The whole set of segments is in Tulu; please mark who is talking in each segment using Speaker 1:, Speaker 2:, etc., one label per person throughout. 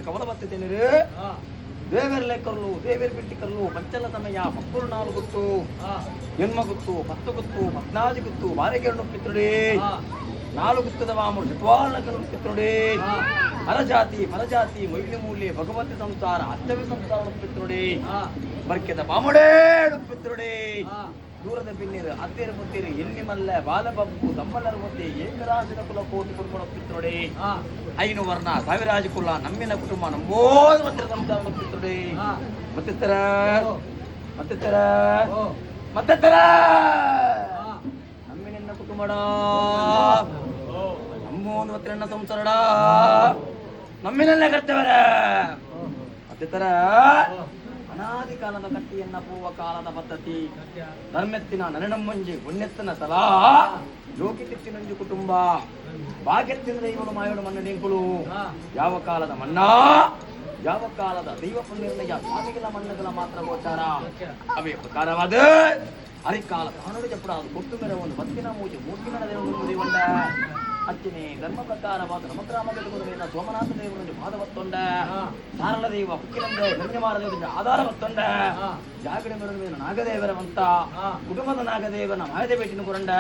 Speaker 1: ಕವಲ ಬತ್ತಿದ್ದೇನೆ. ದೇವರ ಲೆಕ್ಕರ್ಲು, ದೇವರ ಬಿಟ್ಟಿಕರ್ಲು, ಪಂಚಲ ಸಮಯ ಮಕ್ಕಳು ನಾಲ್ಕು ಗೊತ್ತು, ಎನ್ಮ ಗೊತ್ತು, 10 ಗೊತ್ತು, 14 ಗೊತ್ತು, ಬಾರೆಗೆರಡು ಪಿತ್ರುಡಿ, ನಾಲ್ಕು ಗುತ್ತದ ವಾಮರು ಚತ್ವಾರಣ ಪಿತ್ರುಡಿ, ಅರಜಾತಿ ಪರಜಾತಿ ಮೊಯ್ಲಿ ಮೂಲ್ಯ ಭಗವತಿ ಸಂಸಾರ ಅಷ್ಟವಿ ಸಂಸಾರ ಪಿತ್ರುಡಿ, ಬರ್ಕೆದ ಬಾಮುಡೇ ಪಿತ್ರುಡಿ, ದೂರದ ಬಿನ್ನಿರು ಅತ್ತೇರು ಮುತ್ತೇರು ಎಲ್ಲಿ ಮಲ್ಲ ಬಾಲಬಬ್ಬು ದಮ್ಮಲರು ಮುತ್ತೆ ಏಕರಾಜನ ಕುಲ ಕೋಟಿ ಕುಟುಂಬ ಪಿತ್ರುಡಿ, ಐನು ವರ್ಣ ಸಾವಿರಾಜ ಕುಲ ನಮ್ಮಿನ ಕುಟುಂಬ ನಂಬೋದು ಮಂತ್ರ ಸಂಸಾರ ಪಿತ್ರುಡಿ. ಮತ್ತಿತರ ಮತ್ತಿತರ ಮತ್ತಿತರ ನಮ್ಮಿನ ಕುಟುಂಬಡ ನಂಬೋದು ಮತ್ತಿರಣ್ಣ ಸಂಸಾರಡ ನಮ್ಮಿನಲ್ಲೇ ಕರ್ತವರ. ಮತ್ತಿತರ ಅನಾದಿ ಕಾಲದ ಕಟ್ಟಿಯನ್ನ ಪೂರ್ವ ಕಾಲದ ಪದ್ಧತಿ ಧರ್ಮೆತ್ತಿನ ನರಣಮ್ಮಂಜಿ ಪುಣ್ಯತ್ತಿನ ತಲಾ ಲೋಕಿತಿತ್ತಿನಂಜು ಕುಟುಂಬ ಭಾಗ್ಯತ್ತಿನ ದೈವನು ಮಾಯೋಡು ಮನ್ನ ಡಿಂಕುಲು ಯಾವ ಕಾಲದ ಮನ್ನಾ ಯಾವ ಕಾಲದ ದೈವ ನಿರ್ಣಯ ಸ್ವಾಮಿಗಳ ಮಣ್ಣುಗಳ ಮಾತ್ರ ಗೋಚಾರ. ಅವೇ ಪ್ರಕಾರವಾದ ಅರಿಕಾಲ ತಾನುಡು ಚಪ್ಪಡಾದು ಕೊಟ್ಟು ಮೇರೆ ಒಂದು ಬತ್ತಿನ ಮೂಜೆ ಮೂರ್ತಿ ಮೇರೆ ದೇವರು ದೇವಂಡ ಅಚ್ಚನೆ ಧರ್ಮ ಪ್ರಕಾರವಾದ ನಮಗ್ರಾಮ ಮೇಲೆ ಸೋಮನಾಥ ದೇವರೊಂದು ಪಾದವತ್ತೊಂಡ ಸಾರಳ ದೈವ ಕುಕ್ಕಿನಂದ ನಿರ್ಜಮಾರ ದೇವರ ಆಧಾರ ಬತ್ತೊಂಡ ಜಾಗಡ ಮೇಲೆ ನಾಗದೇವರ ವಂತ ಕುಟುಂಬದ ನಾಗದೇವನ ಮಾಯದ ಬೇಟಿನ ಕುರಂಡ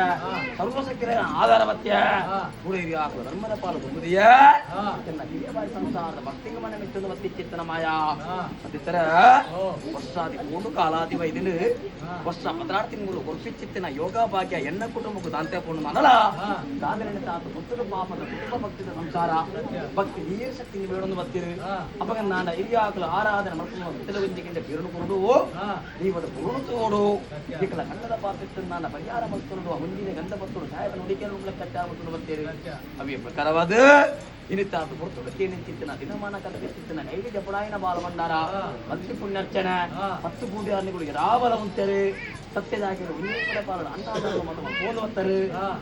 Speaker 1: ಸರ್ವಶಕ್ತಿರ ಆಧಾರ ಬತ್ಯ ಗುಡಿಯಾಕು ಧರ್ಮದ ಪಾಲು ಗುಂಬುದಿಯ ತನ್ನ ಕಿರಿಯಬಾರಿ ಸಂಸಾರದ ಭಕ್ತಿಗೆ ಮನೆ ಮೆಚ್ಚೊಂದು ಬತ್ತಿಚ್ಚಿತ್ತನ ಮಾಯಾ. ಮತ್ತಿತರ ವರ್ಷಾದಿ ಮೂರು ಕಾಲಾದಿ ವೈದಿನ ವರ್ಷ 16 ತಿಂಗಳು ಕೊರ್ಪಿಚ್ಚಿತ್ತಿನ ಯೋಗ ಭಾಗ್ಯ ಎನ್ನ ಕುಟುಂಬಕ್ಕೂ ದಾಂತೆ ಪೂರ್ಣ ಮಾಡಲ ದಾದರಣ ತಾತ ಪುತ್ತರು ಪಾಪದ ಕುಟುಂಬ ಭಕ್ತಿದ ಸಂಸಾರ ಭಕ್ತಿ ನೀರು ಶಕ್ತಿ ಬೇಡೊಂದು ಬತ್ತಿರು ಅಪಗ ನಾನ ಹಿರಿಯಾಕಲು ಆರಾಧನೆ ಮಲ್ಪುವ ತೆಲುಗುಂಜಿಗಿಂಡ ಬಿರುನು ಕುರುಡು ದೈವದ ಪುರುಣು ತೋಡು ಇಕಲ ಕಣ್ಣದ ಪಾಪಿತ್ತು ನಾನ ಪರಿಹಾರ ಮಲ್ತುಂಡು ಮುಂದಿನ ಗಂಧ ಬತ್ತುಡು ಸಾಯದ ನುಡಿಕೆಯನ್ನು ಕಚ್ಚಾರ ಮಲ್ತುಂಡು ಬತ್ತೀರಿ. ಅವಿಯ ಪ್ರಕಾರವಾದ ಇನಿತಾತ ಪುರ್ತುಡು ಕೇನಿಂಚಿತ್ತಿನ ದಿನಮಾನ ಕಲ್ಪಿಸಿತ್ತಿನ ಕೈಗೆ ಜಪಡಾಯಿನ ಬಾಲಭಂಡಾರ ಮಂತ್ರಿ ಪುಣ್ಯರ್ಚನೆ 10 ಪೂಜಾರ್ನಿಗಳು ಯದಾಬಲ ಉಂತರು ಸತ್ಯದಾಗಿರು ಉನ್ನೀಪದ ಪಾಲನ ಅನ್ನಾದರು ಮತ ಪೋದು ಬತ್ತರು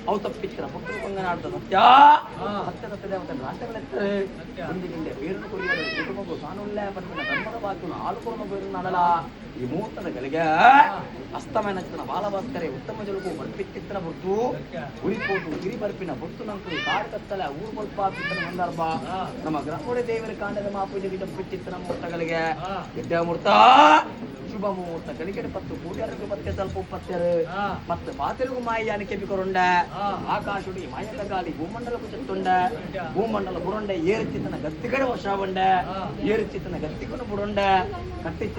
Speaker 1: ಅವು ತಪ್ಪಿತ್ತಿನ ಪುತ್ತರು ಪಂಗನಾಡ್ದ ಸತ್ಯ ಸತ್ಯ ಸತ್ಯ ದೇವತೆ ರಾಷ್ಟ್ರಗಳೆತ್ತರು ಒಂದಿಗಿಂಡೆ ಬೇರನ್ನು ಕುರಿಯರು ಕುಟುಂಬಕ್ಕೂ ಸಾನುಲ್ಲೆ ಪನ್ಪಿನ ಧರ್ಮದ ಬಾಕಿನ ಆಳು ಕುರುಮ ಬೇರು ನಡಲ ಈ ಮುಹೂರ್ತದ ಗಳಿಗೆ ಅಸ್ತಮಯನಚ್ಚಿನ ಬಾಲಭಾಸ್ಕರೆ ಉತ್ತಮ ಜಲುಕು ಬರ್ಪಿತ್ತಿತ್ತನ ಬುರ್ತು ಉರಿಪೋಟು ಗಿರಿ ಬರ್ಪಿನ ಬೊತ್ತು ನಂಕು ಕಾಡು ಕತ್ತಲೆ ಊರು ಬಲ್ಪ ಪಿತ್ತನ ಸಂದರ್ಭ ನಮ್ಮ ಗ್ರಾಮೋಡೆ ದೇವರ ಕಾಂಡದ ಮಾಪೂಜೆ ಗಿಡ ಪಿಚ್ಚಿತ್ತನ ಮುಹೂರ್ತಗಳಿಗೆ ಎಡ್ಡ ಮುಹೂರ್ತ ಶುಭ ಮುಹೂರ್ತ ಗಳಿಗೆಡೆ 10 ಕೋಟಿ ಪತ್ತೆ ಸ್ವಲ್ಪ ಪತ್ತೆರು ಮತ್ತೆ ಪಾತೆರುಗು ಮಾಯಿಯಾನ ಕೆಬಿ ಕೊರುಂಡ ಆಕಾಶುಡಿ ಮಾಯದ ಗಾಳಿ ಭೂಮಂಡಲ ಕುಚತ್ತುಂಡ ಭೂಮಂಡಲ ಬುರುಂಡೆ ಏರುಚಿತ್ತನ ಗತ್ತಿಗಡೆ ವರ್ಷ ಬಂಡ ಏರುಚಿತ್ತನ ಗತ್ತಿಕೊಂಡು ಬುರುಂಡ ಕಟ್ಟಿಚ್ಚ.